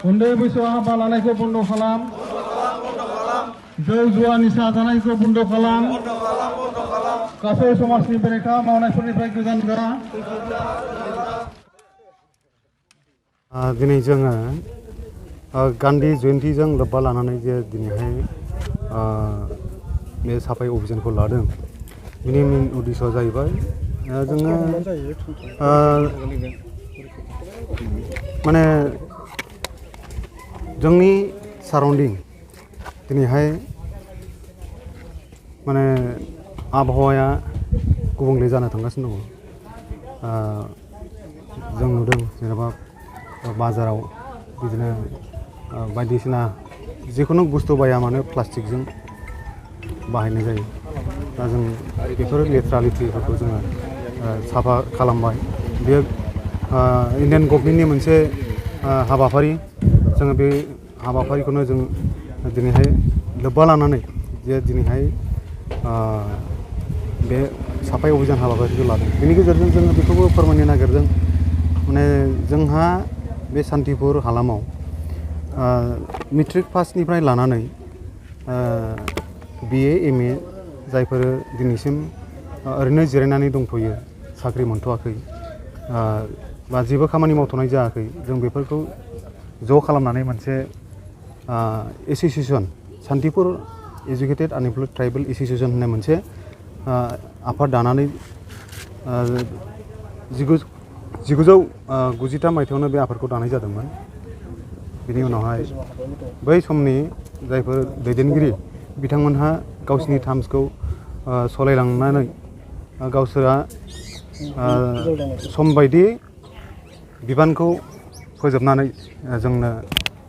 उन्दै बैसोआव हाबा लानायखौ बन्द' खालाम। जौ जुवा निसा जानायखौ बन्द' खालाम। गासै समाजनि बेरेखा मावनायफोरनिफ्राय गोजान जा। दिनै जोङो गान्धी जयन्तीजों लोब्बा लानानै जे दिनैहाय बे साफाई अभियानखौ लादों बिनि मेन उद्देश्यआ जाहैबाय जोङो माने जोंनि साराउन्डिं दिनैहाय माने आबहावाया गुबुंले जानो थांगासिनो दङ। जों नुदों जेनेबा बाजाराव बिदिनो बायदिसिना जिखुनु बुस्थु बाया मानो प्लास्टिकजों बाहायनाय जायो। दा जों बेफोर लेथ्रा लेथ्रिफोरखौ जोङो साफा खालामबाय। बेयो इन्डियान गभर्नमेन्टनि मोनसे हाबाफारि। जोङो बे हाबाफारिखौनो जों दिनैहाय लोब्बा लानानै जे दिनैहाय बे साफाई अभियान हाबाफारिखौ लादों। बेनि गेजेरजों जोङो बेखौबो फोरमायनो नागिरदों माने जोंहा बे शान्तिपुर हालामाव मेट्रिक पासनिफ्राय लानानै BA MA जायफोर दिनैसिम ओरैनो जिरायनानै दंथ'यो, साख्रि मोनथ'वाखै बा जेबो खामानि मावथ'नाय जायाखै, जों बेफोरखौ ज' खालामनानै मोनसे association Shantipur educated unemployed tribal association होननाय मोनसे आफाद दानानै 1993 मायथाइयावनो बे आफादखौ दानाय जादोंमोन। बिनि उनावहाय बै समनि जायफोर दैदेनगिरि बिथांमोनहा गावसिनि टार्म्सखौ सालायलांनानै गावसोरा सम बायदि बिबानखौ फोजोबनानै जोंनो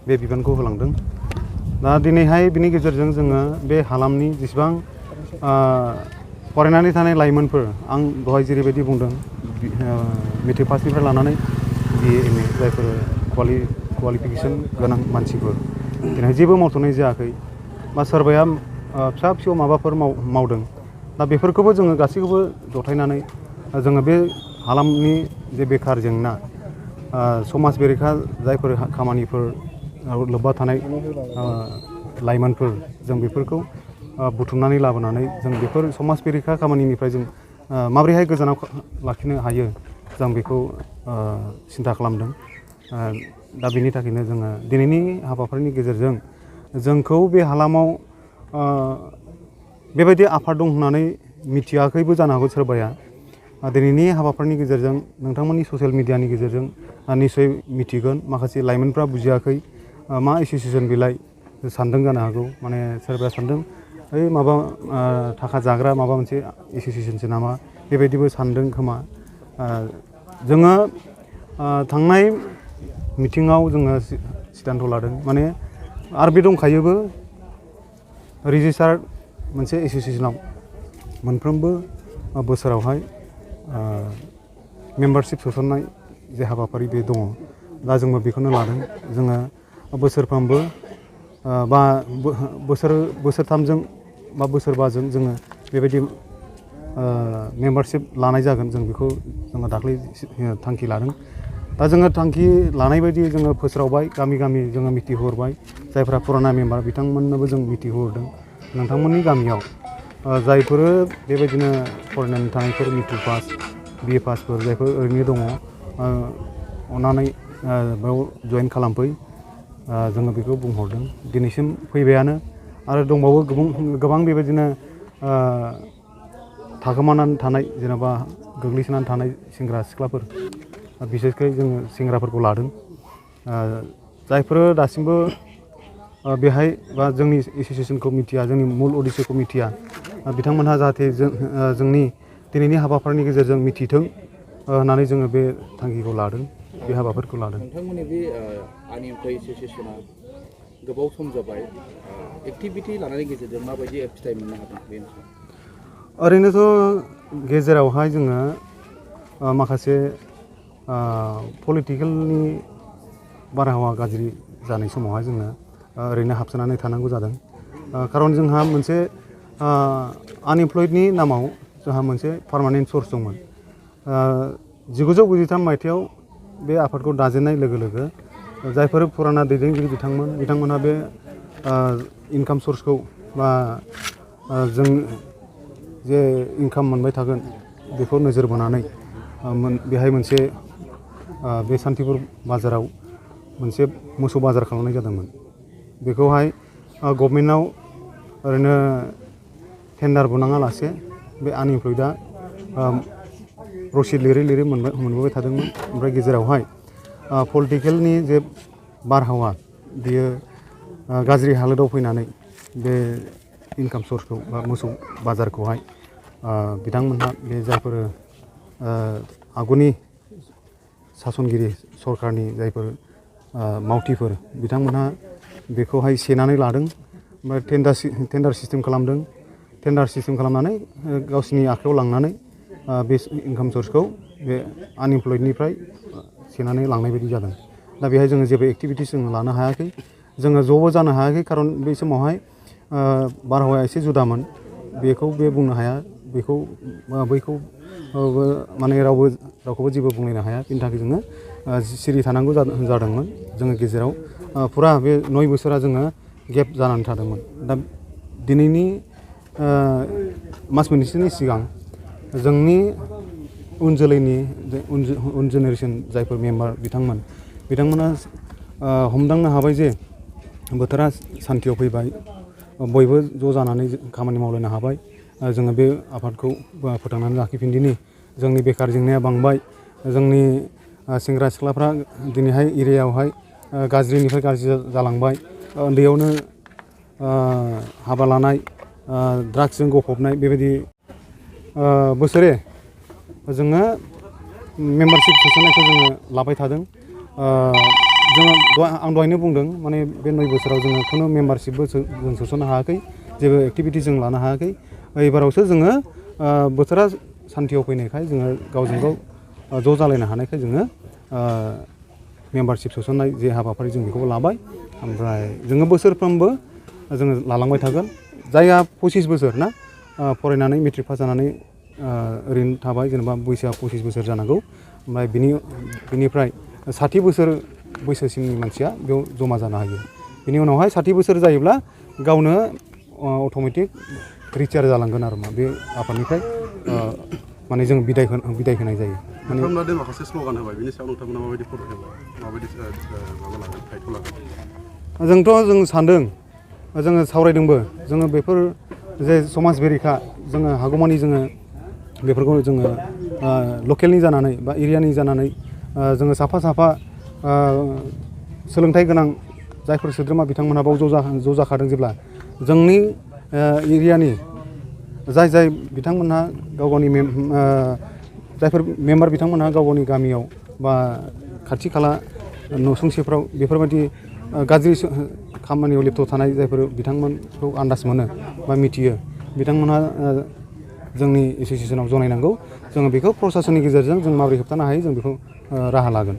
बे बिबानखौ होलांदों। दा दिनैहाय बिनि गेजेरजों जोङो बे हालामनि जेसेबां फरायनानै थानाय लाइमोनफोर, आं दहाय जेरैबायदि बुंदों मेट्रिक पासनिफ्राय लानानै BA MA जायफोर क्वालिफिकेसन गोनां मानसिफोर दिनै जेबो मावथ'नाय जायाखै बा सोरबाया फिसा फिसौ माबाफोर मावदों। दा बेफोरखौबो जोङो गासैखौबो जथायनानै जोङो बे हालामनि जे बेखार जेंना, समाज बेरेखा जायफोर खामानिफोर लोब्बा थानाय लाइमोनफोर, जों बेफोरखौ बुथुमनानै लाबोनानै जों बेफोर समाज बेरेखा खामानिनिफ्राय जों माबोरैहाय गोजानाव लाखिनो हायो जों बेखौ सिन्था खालामदों। दा बेनि थाखायनो जोङो दिनैनि हाबाफारिनि गेजेरजों जोंखौ बे हालामाव बेबायदि आफाद दं होननानै मिथियाखैबो जानो हागौ सोरबाया। दिनैनि हाबाफारिनि गेजेरजों नोंथांमोननि ससियेल मिडियानि गेजेरजों निस्सय मिथिगोन। माखासे लाइमोनफ्रा बुजियाखै मा एसोसिएसन बेलाय सानदों जानो हागौ। माने सोरबाया सानदों ओइ माबा थाखा जाग्रा माबा मोनसे एसोसिएसनसो नामा, बेबायदिबो सानदों खोमा। जोङो थांनाय मिटिङाव जोङो सिद्धान्त लादों माने आरो बे दंखायोबो रेजिस्टार्ड मोनसे एसोसिएसनाव मोनफ्रोमबो बोसोरावहाय मेम्बारशिप सोसननाय जे हाबाफारि बे दङ। दा जोंबो बेखौनो लादों। जोङो बोसोरफ्रोमबो बा बोसोरथामजों बा बोसोरबाजों जोङो बेबायदि मेम्बारशिप लानाय जागोन। जों बेखौ जोङो दाख्लै थांखि लादों। दा जोङो थांखि लानाय बायदि जोङो फोस्रावबाय, गामि गामि जोङो मिथिहोहरबाय। जायफ्रा पुराना मेम्बार बिथांमोननोबो जों मिथिहोहरदों नोंथांमोननि गामियाव जायफोर बेबायदिनो फरायनानै थानायफोर मेट्रिक पास BA पासफोर जायफोर ओरैनो दङ, अननानै बेयाव जइन खालामफै। जोङो बेखौ बुंहरदों। दिनैसिम फैबायानो आरो दंबावो गोबां बेबायदिनो थाखोमानानै थानाय जेनेबा गोग्लैसोनानै थानाय सेंग्रा सिख्लाफोर, बिसेसकै जोङो सेंग्राफोरखौ लादों। जायफोर दासिमबो बेहाय बा जोंनि एसोसिएसनखौ मिथिया, जोंनि मुल उद्देश्यखौ मिथिया, बिथांमोनहा जाहाथे जोंनि दिनैनि हाबाफारिनि गेजेरजों मिथिथों होननानै जोङो बे थांखिखौ लादों, बे हाबाफारिखौ लादों। नोंथांमोननि बे आनएमप्लयड एसोसिएसना गोबाव सम जाबाय, एक्टिभिटि लानायनि गेजेरजों माबायदि फिथाइ मोननो हादों बे ओनसोलाव? ओरैनोथ' गेजेरावहाय जोङो माखासे पलिटिकेलनि बारहावा गाज्रि जानाय समावहाय जोङो ओरैनो हाबसोनानै थानांगौ जादों। खारन जोंहा मोनसे आनएमप्लयडनि नामाव जोंहा मोनसे पार्मानेन्ट सर्स दंमोन। 1993 मायथाइयाव बे आफादखौ दाजेननाय लोगो लोगो जायफोर फुराना दैदेनगिरि बिथांमोनहा बे इनकाम सर्सखौ बा जों जे इनकाम मोनबाय थागोन बेखौ नोजोर बोनानै बेहाय मोनसे बे शान्तिपुर बाजाराव मोनसे मोसौ बाजार खालामनाय जादोंमोन। बेखौहाय गभर्नमेन्टआव ओरैनो टेन्डार बुनाङालासे बे आनइमप्लयडआ रसिद लिरै मोनबोबाय थादोंमोन। ओमफ्राय गेजेरावहाय पलिटिकेलनि जे बारहावा बियो गाज्रि हालोदाव फैनानै बे इनकाम सर्सखौ बा मोसौ बाजारखौहाय बिथांमोनहा बे जायफोर आगुनि सासनगिरि सरकारनि जायफोर मावथिफोर बिथांमोनहा बेखौहाय सेनानै लादों। ओमफ्राय टेन्डार सिस्टेम खालामदों। टेन्डार सिस्टेम खालामनानै गावसिनि आखायाव लांनानै बे इनकाम सर्सखौ बे आनइमप्लयडनिफ्राय सेनानै लांनाय बायदि जादों। दा बेहाय जोङो जेबो एक्टिभिटिस जों लानो हायाखै, जोङो ज'बो जानो हायाखै, खारन बै समावहाय बारहावाया एसे जुदामोन। बेखौ बुंनो हाया, बैखौ माने रावखौबो जेबो बुंलायनो हाया। बिनि थाखाय जोङो सिरि थानांगौ जादोंमोन। जोङो गेजेराव फुरा बे 9 बोसोरा जोङो गेप जानानै थादोंमोन। दा दिनैनि मास मोनसेनि सिगां जोंनि उन जोलैनि उन जेनेरेसन जायफोर मेम्बार बिथांमोना हमदांनो हाबाय जे बोथोरा सान्थियाव फैबाय, बयबो ज' जानानै खामानि मावलायनो हाबाय, जोङो बे आफादखौ फोथांनानै लाखिफिनदिनि। जोंनि बेकार जेंनाया बांबाय, जोंनि सेंग्रा सिख्लाफ्रा दिनैहाय एरियायावहाय गाज्रिनिफ्राय गाज्रि जालांबाय, उन्दैयावनो हाबा लानाय, ड्राग्सजों गफबनाय, बेबायदि बोसोरे जोङो मेम्बारशिप सोसननायखौ जोङो लाबाय थादों। आं दहायनो बुंदों, माने बे 9 बोसोराव जोङो खुनु मेम्बारशिपबो जों सोसननो हायाखै, जेबो एक्टिभिटि जों लानो हायाखै। एबारावसो जोङो बोथोरा सान्थियाव फैनायखाय जोङो गावजों गाव ज' जालायनो हानायखाय जोङो मेम्बारशिप सोसननाय जे हाबाफारि जों बेखौबो लाबाय। ओमफ्राय जोङो बोसोरफ्रोमबो जोङो लालांबाय थागोन। जायहा 25 बोसोर ना फरायनानै मेट्रिक पास जानानै ओरैनो थाबाय, जेनेबा बैसोआ 25 बोसोर जानांगौ, ओमफ्राय बिनिफ्राय 60 बोसोर बैसोसिमनि मानसिया बेयाव जमा जानो हायो। बिनि उनावहाय 60 बोसोर जायोब्ला गावनो अट'मेटिक रिटायार जालांगोन आरो बे आफादनिफ्राय माने जों बिदाय होनाय जायो। नोंथांमोना माखासे स्ल'गान होबाय, बिनि सायाव नोंथांमोना माबायदि पदक्षेप माबायदि माबा लागोन, दायथ' लागोन? जों सानदों, जोङो सावरायदोंबो, जोङो बेफोर जे समाज बेरेखा, जोङो हागौमानि जोङो बेफोरखौ जोङो लकेलनि जानानै बा एरियानि जानानै जोङो साफा सोलोंथाइ गोनां जायफोर सोद्रोमा बिथांमोनहा बाव ज' जाखादों। जेब्ला जोंनि एरियानि जाय बिथांमोनहा गावनि जायफोर मेम्बार बिथांमोनहा गावनि गामियाव बा खाथि खाला नसुंसेफ्राव बेफोरबायदि गाज्रि खामानियाव लिप्त थानाय जायफोर बिथांमोनखौ आन्दाज मोनो बा मिथियो, बिथांमोनहा जोंनि एस'सियेसनाव जनायनांगौ। जोङो बेखौ प्रसासननि गेजेरजों जों माबोरै होबथानो हायो, जों बेखौ राहा लागोन।